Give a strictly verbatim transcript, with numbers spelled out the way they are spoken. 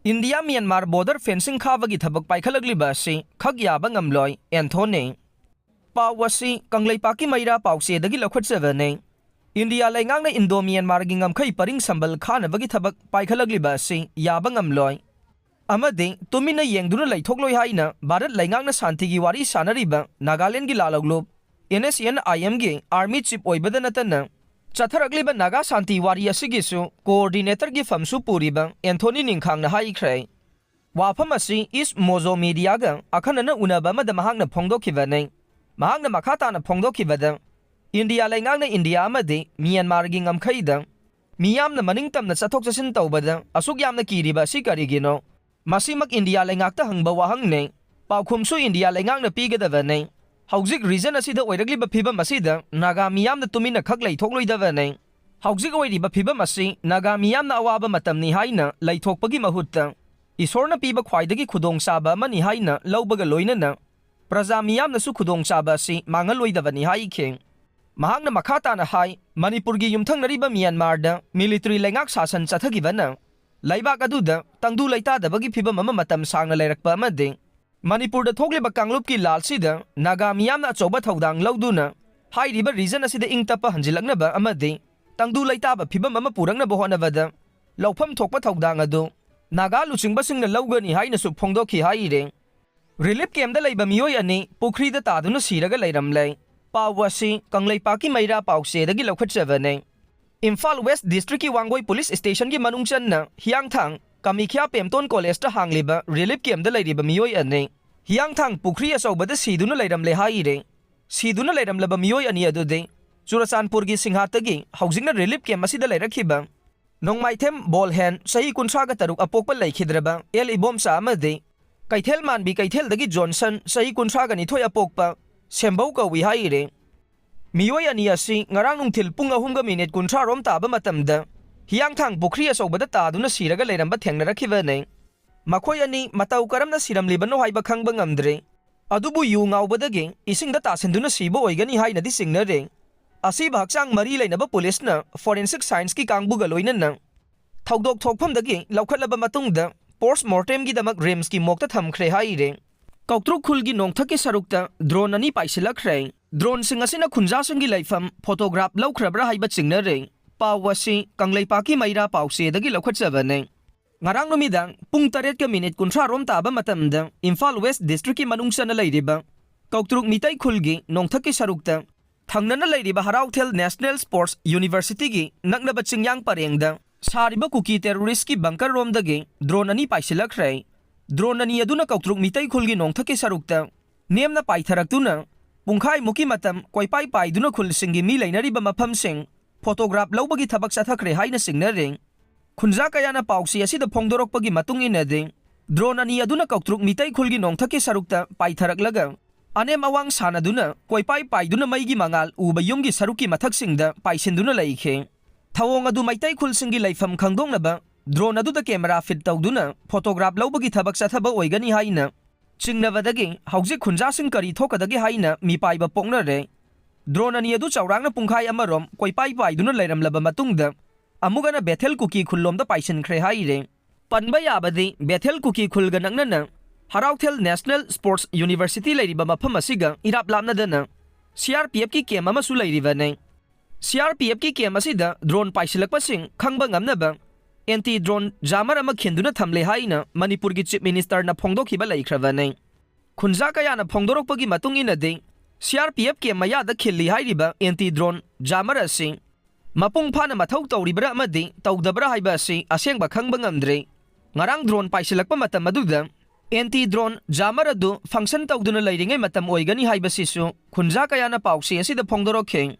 India Myanmar border fencing ꯈꯥꯕꯒꯤ ꯊꯕꯛ ꯄꯥꯏꯈꯠꯂꯛꯂꯤꯕ ꯑꯁꯤ ꯈꯛ ꯌꯥꯕ ꯉꯝꯂꯣꯏ, ꯑꯦꯟꯊꯣꯅꯤ꯫ ꯄꯥꯎ ꯑꯁꯤ ꯀꯪꯂꯩꯄꯥꯛꯀꯤ ꯃꯩꯔꯥ ꯄꯥꯎꯆꯦꯗꯒꯤ ꯂꯧꯈꯠꯆꯕꯅꯤ꯫ ꯏꯟꯗꯤꯌꯥ ꯂꯩꯉꯥꯛꯅ ꯏꯟꯗꯣ ꯃ꯭ꯌꯥꯟꯃꯥꯔꯒꯤ ꯉꯝꯈꯩ ꯄꯔꯤꯡ ꯁꯝꯕꯜ ꯈꯥꯅꯕꯒꯤ ꯊꯕꯛ ꯄꯥꯏꯈꯠꯂꯛꯂꯤꯕ ꯑꯁꯤ ꯌꯥꯕ ꯉꯝꯂꯣꯏ ꯑꯃꯗꯤ ꯇꯨꯃꯤꯟꯅ ꯌꯦꯡꯗꯨꯅ ꯂꯩꯊꯣꯛꯂꯣꯏ ꯍꯥꯏꯅ ꯚꯥꯔꯠ ꯂꯩꯉꯥꯛꯅ ꯁꯥꯟꯇꯤꯒꯤ ꯋꯥꯔꯤ ꯁꯥꯟꯅꯔꯤꯕ ꯅꯥꯒꯥꯂꯦꯟꯒꯤ ꯂꯥꯜꯍꯧꯂꯨꯞ ꯑꯦꯟ ꯑꯦꯁ ꯑꯦꯟ ꯑꯥꯏ ꯑꯦꯝꯒꯤ ꯑꯥꯔꯃꯤ ꯆꯤꯞ ꯑꯣꯏꯕꯗ ꯅꯠꯇꯅ ꯆꯠꯊꯔꯛꯂꯤꯕ ꯅꯥꯒꯥ ꯁꯥꯟꯇꯤ ꯋꯥꯔꯤ ꯑꯁꯤꯒꯤꯁꯨ ꯀꯣꯑꯣꯔꯗꯤꯅꯦꯇꯔꯒꯤ ꯐꯝꯁꯨ ꯄꯨꯔꯤꯕ ꯑꯦꯟꯊꯣꯅꯤ ꯅꯤꯡꯈꯥꯡꯅ ꯍꯥꯏꯈ꯭ꯔꯦ꯫ ꯋꯥꯐꯝ ꯑꯁꯤ ꯏꯁ ꯃꯣꯖꯣ ꯃꯤꯗꯤꯌꯥꯒ ꯑꯈꯟꯅꯅ ꯎꯅꯕ ꯑꯃꯗ ꯃꯍꯥꯛꯅ ꯐꯣꯡꯗꯣꯛꯈꯤꯕꯅꯤ꯫ ꯃꯍꯥꯛꯅ ꯃꯈꯥ ꯇꯥꯅ ꯐꯣꯡꯗꯣꯛꯈꯤꯕꯗ, ꯏꯟꯗꯤꯌꯥ ꯂꯩꯉꯥꯛꯅ ꯏꯟꯗꯤꯌꯥ ꯑꯃꯗꯤ ꯃ꯭ꯌꯥꯟꯃꯥꯔꯒꯤ ꯉꯝꯈꯩꯗ ꯃꯤꯌꯥꯝꯅ ꯃꯅꯤꯡ ꯇꯝꯅ ꯆꯠꯊꯣꯛ ꯆꯠꯁꯤꯟ ꯇꯧꯕꯗ ꯑꯁꯨꯛ ꯌꯥꯝꯅ ꯀꯤꯔꯤꯕ ꯑꯁꯤ ꯀꯔꯤꯒꯤꯅꯣ? ꯃꯁꯤꯃꯛ ꯏꯟꯗꯤꯌꯥ ꯂꯩꯉꯥꯛꯇ ꯍꯪꯕ ꯋꯥꯍꯪꯅꯤ꯫ ꯄꯥꯎꯈꯨꯝꯁꯨ ꯏꯟꯗꯤꯌꯥ ꯂꯩꯉꯥꯛꯅ ꯄꯤꯒꯗꯕꯅꯤ꯫ ꯍꯧꯖꯤꯛ ꯔꯤꯖꯟ ꯑꯁꯤꯗ ꯑꯣꯏꯔꯛꯂꯤꯕ ꯐꯤꯕꯝ ꯑꯁꯤꯗ ꯅꯥꯒꯥ ꯃꯤꯌꯥꯝꯅ ꯇꯨꯃꯤꯟꯅ ꯈꯛ ꯂꯩꯊꯣꯛꯂꯣꯏꯗꯕꯅꯤ꯫ ꯍꯧꯖꯤꯛ ꯑꯣꯏꯔꯤꯕ ꯐꯤꯕꯝ ꯑꯁꯤ ꯅꯥꯒꯥ ꯃꯤꯌꯥꯝꯅ ꯑꯋꯥꯕ ꯃꯇꯝꯅꯤ ꯍꯥꯏꯅ ꯂꯩꯊꯣꯛꯄꯒꯤ ꯃꯍꯨꯠꯇ ꯏꯁꯣꯔꯅ ꯄꯤꯕ ꯈ꯭ꯋꯥꯏꯗꯒꯤ ꯈꯨꯗꯣꯡꯆꯥꯕ ꯑꯃꯅꯤ ꯍꯥꯏꯅ ꯂꯧꯕꯒ ꯂꯣꯏꯅꯅ ꯄ꯭ꯔꯖꯥ ꯃꯤꯌꯥꯝꯅꯁꯨ ꯈꯨꯗꯣꯡꯆꯥꯕ ꯑꯁꯤ ꯃꯥꯡꯍꯜꯂꯣꯏꯗꯕꯅꯤ ꯍꯥꯏꯈꯤ꯫ ꯃꯍꯥꯛꯅ ꯃꯈꯥ ꯇꯥꯅ ꯍꯥꯏ, ꯃꯅꯤꯄꯨꯔꯒꯤ ꯌꯨꯝꯊꯪꯅꯔꯤꯕ ꯃ꯭ꯌꯥꯟꯃꯥꯔꯗ ꯃꯤꯂꯤꯇꯔꯤ ꯂꯩꯉꯥꯛ ꯁꯥꯁꯟ ꯆꯠꯊꯈꯤꯕꯅ ꯂꯩꯕꯥꯛ ꯑꯗꯨꯗ ꯇꯪꯗꯨ ꯂꯩꯇꯥꯗꯕꯒꯤ ꯐꯤꯕꯝ ꯑꯃ ꯃꯇꯝ ꯁꯥꯡꯅ ꯂꯩꯔꯛꯄ ꯑꯃꯗꯤ ꯃꯅꯤꯄꯨꯔꯗ ꯊꯣꯛꯂꯤꯕ ꯀꯥꯡꯂꯨꯞꯀꯤ ꯂꯥꯜꯁꯤꯗ ꯅꯥꯒꯥ ꯃꯤꯌꯥꯝꯅ ꯑꯆꯧꯕ ꯊꯧꯗꯥꯡ ꯂꯧꯗꯨꯅ ꯍꯥꯏꯔꯤꯕ ꯔꯤꯖꯟ ꯑꯁꯤꯗ ꯏꯪ ꯇꯞꯄ ꯍꯟꯖꯤꯜꯂꯛꯅꯕ ꯑꯃꯗꯤ ꯇꯪꯗꯨ ꯂꯩꯇꯥꯕ ꯐꯤꯕꯝ ꯑꯃ ꯄꯨꯔꯛꯅꯕ ꯍꯣꯠꯅꯕꯗ ꯂꯧꯐꯝ ꯊꯣꯛꯄ ꯊꯧꯗꯥꯡ ꯑꯗꯨ ꯅꯥꯒꯥ ꯂꯨꯆꯤꯡꯕꯁꯤꯡꯅ ꯂꯧꯒꯅꯤ ꯍꯥꯏꯅꯁꯨ ꯐꯣꯡꯗꯣꯛꯈꯤ ꯍꯥꯏꯔꯤ꯫ ꯔꯤꯂꯤꯐ ꯀꯦꯝꯗ ꯂꯩꯕ ꯃꯤꯑꯣꯏ ꯑꯅꯤ ꯄꯨꯈ꯭ꯔꯤꯗ ꯇꯥꯗꯨꯅ ꯁꯤꯔꯒ ꯂꯩꯔꯝꯂꯦ꯫ ꯄꯥꯎ ꯑꯁꯤ ꯀꯪꯂꯩꯄꯥꯛꯀꯤ ꯃꯩꯔꯥ ꯄꯥꯎꯆꯦꯗꯒꯤ ꯂꯧꯈꯠꯆꯕꯅꯤ꯫ ꯏꯝꯐꯥꯜ ꯋꯦꯁ ꯗꯤꯁꯇ꯭ꯔꯤꯛꯀꯤ ꯋꯥꯡꯒꯣꯏ ꯄꯨꯂꯤꯁ ꯁ꯭ꯇꯦꯁꯟꯒꯤ ꯃꯅꯨꯡ ꯆꯟꯅ ꯍꯤꯌꯥꯡꯊꯥꯡ ꯀꯥꯃꯤꯈ꯭ꯌꯥ ꯄꯦꯝꯇꯣꯟ ꯀꯣꯂꯦꯖꯇ ꯍꯥꯡꯂꯤꯕ ꯔꯤꯂꯤꯐ ꯀꯦꯝꯗ ꯂꯩꯔꯤꯕ ꯃꯤꯑꯣꯏ ꯑꯅꯤ ꯍꯤꯌꯥꯡꯊꯥꯡ ꯄꯨꯈ꯭ꯔꯤ ꯑꯆꯧꯕꯗ ꯁꯤꯗꯨꯅ ꯂꯩꯔꯝꯂꯦ ꯍꯥꯏꯔꯦ꯫ ꯁꯤꯗꯨꯅ ꯂꯩꯔꯝꯂꯕ ꯃꯤꯑꯣꯏ ꯑꯅꯤ ꯑꯗꯨꯗꯤ ꯆꯨꯔꯆꯥꯟꯄꯨꯔꯒꯤ ꯁꯤꯡꯍꯥꯠꯇꯒꯤ ꯍꯧꯖꯤꯛꯅ ꯔꯤꯂꯤꯐ ꯀꯦꯝ ꯑꯁꯤꯗ ꯂꯩꯔꯛꯈꯤꯕ ꯅꯣꯡꯃꯥꯏꯊꯦꯝ ꯕꯣꯜꯍꯦꯟ, ꯆꯍꯤ ꯀꯨꯟꯊ꯭ꯔꯥꯒ ꯇꯔꯨꯛ, ꯑꯄꯣꯛꯄ ꯂꯩꯈꯤꯗ꯭ꯔꯕ ꯑꯦꯜ ꯏꯕꯣꯝꯆꯥ ꯑꯃꯗꯤ ꯀꯩꯊꯦꯜ ꯃꯥꯟꯕꯤ ꯀꯩꯊꯦꯜꯗꯒꯤ ꯖꯣꯟꯁꯟ, ꯆꯍꯤ ꯀꯨꯟꯊ꯭ꯔꯥꯒ ꯅꯤꯊꯣꯏ, ꯑꯄꯣꯛꯄ ꯁꯦꯝꯕꯧ ꯀꯧꯏ ꯍꯥꯏꯔꯦ꯫ ꯃꯤꯑꯣꯏ ꯑꯅꯤ ꯑꯁꯤ ꯉꯔꯥꯡ ꯅꯨꯡꯊꯤꯜ ꯄꯨꯡ ꯑꯍꯨꯝꯒ ꯃꯤꯅꯤꯠ ꯀꯨꯟꯊ꯭ꯔꯥ ꯔꯣꯝ ꯇꯥꯕ ꯃꯇꯝꯗ ꯍꯤꯌꯥꯡꯊꯥꯡ ꯄꯨꯈ꯭ꯔꯤ ꯑꯆꯧꯕꯗ ꯇꯥꯗꯨꯅ ꯁꯤꯔꯒ ꯂꯩꯔꯝꯕ ꯊꯦꯡꯅꯔꯛꯈꯤꯕꯅꯤ꯫ ꯃꯈꯣꯏ ꯑꯅꯤ ꯃꯇꯧ ꯀꯔꯝꯅ ꯁꯤꯔꯝꯂꯤꯕꯅꯣ ꯍꯥꯏꯕ ꯈꯪꯕ ꯉꯝꯗ꯭ꯔꯤ꯫ ꯑꯗꯨꯕꯨ ꯌꯨ ꯉꯥꯎꯕꯗꯒꯤ ꯏꯁꯤꯡꯗ ꯇꯥꯁꯤꯟꯗꯨꯅ ꯁꯤꯕ ꯑꯣꯏꯒꯅꯤ ꯍꯥꯏꯅꯗꯤ ꯆꯤꯡꯅꯔꯦ꯫ ꯑꯁꯤꯕ ꯍꯛꯆꯥꯡ ꯃꯔꯤ ꯂꯩꯅꯕ ꯄꯨꯂꯤꯁꯅ ꯐꯣꯔꯦꯟꯁꯤꯛ ꯁꯥꯏꯟꯁꯀꯤ ꯀꯥꯡꯕꯨꯒ ꯂꯣꯏꯅꯅ ꯊꯧꯗꯣꯛ ꯊꯣꯛꯐꯝꯗꯒꯤ ꯂꯧꯈꯠꯂꯕ ꯃꯇꯨꯡꯗ ꯄꯣꯁ ꯃꯣꯔꯇꯦꯝꯒꯤꯗꯃꯛ ꯔꯤꯝꯁꯀꯤ ꯃꯣꯔꯒꯇ ꯊꯝꯈ꯭ꯔꯦ ꯍꯥꯏꯔꯦ꯫ ꯀꯧꯇ꯭ꯔꯨꯛ ꯈꯨꯜꯒꯤ ꯅꯣꯡꯊꯛꯀꯤ ꯁꯔꯨꯛꯇ ꯗ꯭ꯔꯣꯟ ꯑꯅꯤ ꯄꯥꯏꯁꯤꯜꯂꯛꯈ꯭ꯔꯦ꯫ ꯗ꯭ꯔꯣꯟꯁꯤꯡ ꯑꯁꯤꯅ ꯈꯨꯟꯖꯥꯁꯤꯡꯒꯤ ꯂꯩꯐꯝ ꯐꯣꯇꯣꯒ꯭ꯔꯥꯐ ꯂꯧꯈ꯭ꯔꯕ꯭ꯔꯥ ꯍꯥꯏꯕ ꯆꯤꯡꯅꯔꯦ꯫ ꯄꯥꯎ ꯑꯁꯤ ꯀꯪꯂꯩꯄꯥꯛꯀꯤ ꯃꯩꯔꯥ ꯄꯥꯎꯆꯦꯗꯒꯤ ꯂꯧꯈꯠꯆꯕꯅꯦ꯫ ꯉꯔꯥꯡ ꯅꯨꯃꯤꯗꯥꯡ ꯄꯨꯡ ꯇꯔꯦꯠꯀ ꯃꯤꯅꯤꯠ ꯀꯨꯟꯊ꯭ꯔꯥ ꯔꯣꯝ ꯇꯥꯕ ꯃꯇꯝꯗ ꯏꯝꯐꯥꯜ ꯋꯦꯁ ꯗꯤꯁꯇ꯭ꯔꯤꯛꯀꯤ ꯃꯅꯨꯡ ꯆꯟꯅ ꯂꯩꯔꯤꯕ ꯀꯧꯇ꯭ꯔꯨꯛ ꯃꯤꯇꯩ ꯈꯨꯜꯒꯤ ꯅꯣꯡꯊꯛꯀꯤ ꯁꯔꯨꯛꯇ ꯊꯪꯅꯅ ꯂꯩꯔꯤꯕ ꯍꯔꯥꯎꯊꯦꯜ ꯅꯦꯁꯅꯦꯜ ꯁ꯭ꯄꯣꯔꯠꯁ ꯌꯨꯅꯤꯚꯔꯁꯤꯇꯤꯒꯤ ꯅꯛꯅꯕ ꯆꯤꯡꯌꯥꯡ ꯄꯔꯦꯡꯗ ꯁꯥꯔꯤꯕ ꯀꯨꯀꯤ ꯇꯦꯔꯣꯔꯤꯁꯀꯤ ꯕꯪꯀꯔ ꯔꯣꯝꯗꯒꯤ ꯗ꯭ꯔꯣꯟ ꯑꯅꯤ ꯄꯥꯏꯁꯤꯜꯂꯛꯈ꯭ꯔꯦ꯫ ꯗ꯭ꯔꯣꯟ ꯑꯅꯤ ꯑꯗꯨꯅ ꯀꯧꯇ꯭ꯔꯨꯛ ꯃꯤꯇꯩ ꯈꯨꯜꯒꯤ ꯅꯣꯡꯊꯛꯀꯤ ꯁꯔꯨꯛꯇ ꯅꯦꯝꯅ ꯄꯥꯏꯊꯔꯛꯇꯨꯅ ꯄꯨꯡꯈꯥꯏꯃꯨꯛꯀꯤ ꯃꯇꯝ ꯀꯣꯏꯄꯥꯏ ꯄꯥꯏꯗꯨꯅ ꯈꯨꯜꯁꯤꯡꯒꯤ ꯃꯤ ꯂꯩꯅꯔꯤꯕ ꯃꯐꯝꯁꯤꯡ ꯐꯣꯇꯣꯒ꯭ꯔꯥꯐ ꯂꯧꯕꯒꯤ ꯊꯕꯛ ꯆꯠꯊꯈ꯭ꯔꯦ ꯍꯥꯏꯅ ꯆꯤꯡꯅꯔꯦ꯫ ꯈꯨꯟꯖꯥ ꯀꯌꯥꯅ ꯄꯥꯎꯆꯦ ꯑꯁꯤꯗ ꯐꯣꯡꯗꯣꯔꯛꯄꯒꯤ ꯃꯇꯨꯡ ꯏꯟꯅꯗꯤ, ꯗ꯭ꯔꯣꯟ ꯑꯅꯤ ꯑꯗꯨꯅ ꯀꯧꯇ꯭ꯔꯨꯛ ꯃꯤꯇꯩ ꯈꯨꯜꯒꯤ ꯅꯣꯡꯊꯛꯀꯤ ꯁꯔꯨꯛꯇ ꯄꯥꯏꯊꯔꯛꯂꯒ ꯑꯅꯦꯝ ꯑꯋꯥꯡ ꯁꯥꯟꯅꯗꯨꯅ ꯀꯣꯏꯄꯥꯏ ꯄꯥꯏꯗꯨꯅ ꯃꯩꯒꯤ ꯃꯉꯥꯜ ꯎꯕ ꯌꯨꯝꯒꯤ ꯁꯔꯨꯛꯀꯤ ꯃꯊꯛꯁꯤꯡꯗ ꯄꯥꯏꯁꯤꯟꯗꯨꯅ ꯂꯩꯈꯤ꯫ ꯊꯧꯑꯣꯡ ꯑꯗꯨ ꯃꯩꯇꯩ ꯈꯨꯜꯁꯤꯡꯒꯤ ꯂꯩꯐꯝ ꯈꯪꯗꯣꯛꯅꯕ ꯗ꯭ꯔꯣꯟ ꯑꯗꯨꯗ ꯀꯦꯃꯦꯔꯥ ꯐꯤꯠ ꯇꯧꯗꯨꯅ ꯐꯣꯇꯣꯒ꯭ꯔꯥꯐ ꯂꯧꯕꯒꯤ ꯊꯕꯛ ꯆꯠꯊꯕ ꯑꯣꯏꯒꯅꯤ ꯍꯥꯏꯅ ꯆꯤꯡꯅꯕꯗꯒꯤ ꯍꯧꯖꯤꯛ ꯈꯨꯟꯖꯥꯁꯤꯡ ꯀꯔꯤ ꯊꯣꯛꯀꯗꯒꯦ ꯍꯥꯏꯅ ꯃꯤꯄꯥꯏꯕ ꯄꯣꯛꯅꯔꯦ꯫ ꯗ꯭ꯔꯣꯟ ꯑꯅꯤ ꯑꯗꯨ ꯆꯥꯎꯔꯥꯛꯅ ꯄꯨꯡꯈꯥꯏ ꯑꯃꯔꯣꯝ ꯀꯣꯏꯄꯥꯏ ꯄꯥꯏꯗꯨꯅ ꯂꯩꯔꯝꯂꯕ ꯃꯇꯨꯡꯗ ꯑꯃꯨꯛ ꯍꯟꯅ ꯕꯦꯊꯦꯜ ꯀꯨꯀꯤ ꯈꯨꯜꯂꯣꯝꯗ ꯄꯥꯏꯁꯤꯟꯈ꯭ꯔꯦ ꯍꯥꯏꯔꯦ꯫ ꯄꯟꯕ ꯌꯥꯕꯗꯤ ꯕꯦꯊꯦꯜ ꯀꯨꯀꯤ ꯈꯨꯜꯒ ꯅꯛꯅꯅ ꯍꯔꯥꯎꯊꯦꯜ ꯅꯦꯁꯅꯦꯜ ꯁ꯭ꯄꯣꯔꯠꯁ ꯌꯨꯅꯤꯚꯔꯁꯤꯇꯤ ꯂꯩꯔꯤꯕ ꯃꯐꯝ ꯑꯁꯤꯒ ꯏꯔꯥꯞ ꯂꯥꯞꯅꯗꯅ ꯁꯤ ꯑꯥꯔ ꯄꯤ ꯑꯦꯐꯀꯤ ꯀꯦꯝ ꯑꯃꯁꯨ ꯂꯩꯔꯤꯕꯅꯤ꯫ ꯁꯤ ꯑꯥꯔ ꯄꯤ ꯑꯦꯐꯀꯤ ꯀꯦꯝ ꯑꯁꯤꯗ ꯗ꯭ꯔꯣꯟ ꯄꯥꯏꯁꯤꯜꯂꯛꯄꯁꯤꯡ ꯈꯪꯕ ꯉꯝꯅꯕ ꯑꯦꯟꯇꯤ ꯗ꯭ꯔꯣꯟ ꯖꯥꯃꯔ ꯑꯃ ꯈꯤꯟꯗꯨꯅ ꯊꯝꯂꯦ ꯍꯥꯏꯅ ꯃꯅꯤꯄꯨꯔꯒꯤ ꯆꯤꯐ ꯃꯤꯅꯤꯁꯇꯔꯅ ꯐꯣꯡꯗꯣꯛꯈꯤꯕ ꯂꯩꯈ꯭ꯔꯕꯅꯤ꯫ ꯈꯨꯟꯖꯥ ꯀꯌꯥꯅ ꯐꯣꯡꯗꯣꯔꯛꯄꯒꯤ ꯃꯇꯨꯡ ꯏꯟꯅꯗꯤ, ꯁꯤ ꯑꯥꯔ ꯄꯤ ꯑꯦꯐ ꯀꯦꯝ ꯃꯌꯥꯗ ꯈꯤꯜꯂꯤ ꯍꯥꯏꯔꯤꯕ ꯑꯦꯟꯇꯤ ꯗ꯭ꯔꯣꯟ ꯖꯥꯃꯔ ꯑꯁꯤ ꯃꯄꯨꯡ ꯐꯥꯅ ꯃꯊꯧ ꯇꯧꯔꯤꯕ꯭ꯔꯥ ꯑꯃꯗꯤ ꯇꯧꯗꯕ꯭ꯔꯥ ꯍꯥꯏꯕ ꯑꯁꯤ ꯑꯁꯦꯡꯕ ꯈꯪꯕ ꯉꯝꯗ꯭ꯔꯤ꯫ ꯉꯔꯥꯡ ꯗ꯭ꯔꯣꯟ ꯄꯥꯏꯁꯤꯜꯂꯛꯄ ꯃꯇꯝ ꯑꯗꯨꯗ ꯑꯦꯟꯇꯤ ꯗ꯭ꯔꯣꯟ ꯖꯥꯃꯔ ꯑꯗꯨ ꯐꯪꯁꯟ ꯇꯧꯗꯨꯅ ꯂꯩꯔꯤꯉꯩ ꯃꯇꯝ ꯑꯣꯏꯒꯅꯤ ꯍꯥꯏꯕꯁꯤꯁꯨ ꯈꯨꯟꯖꯥ ꯀꯌꯥꯅ ꯄꯥꯎꯆꯦ ꯑꯁꯤꯗ ꯐꯣꯡꯗꯣꯔꯛꯈꯤ꯫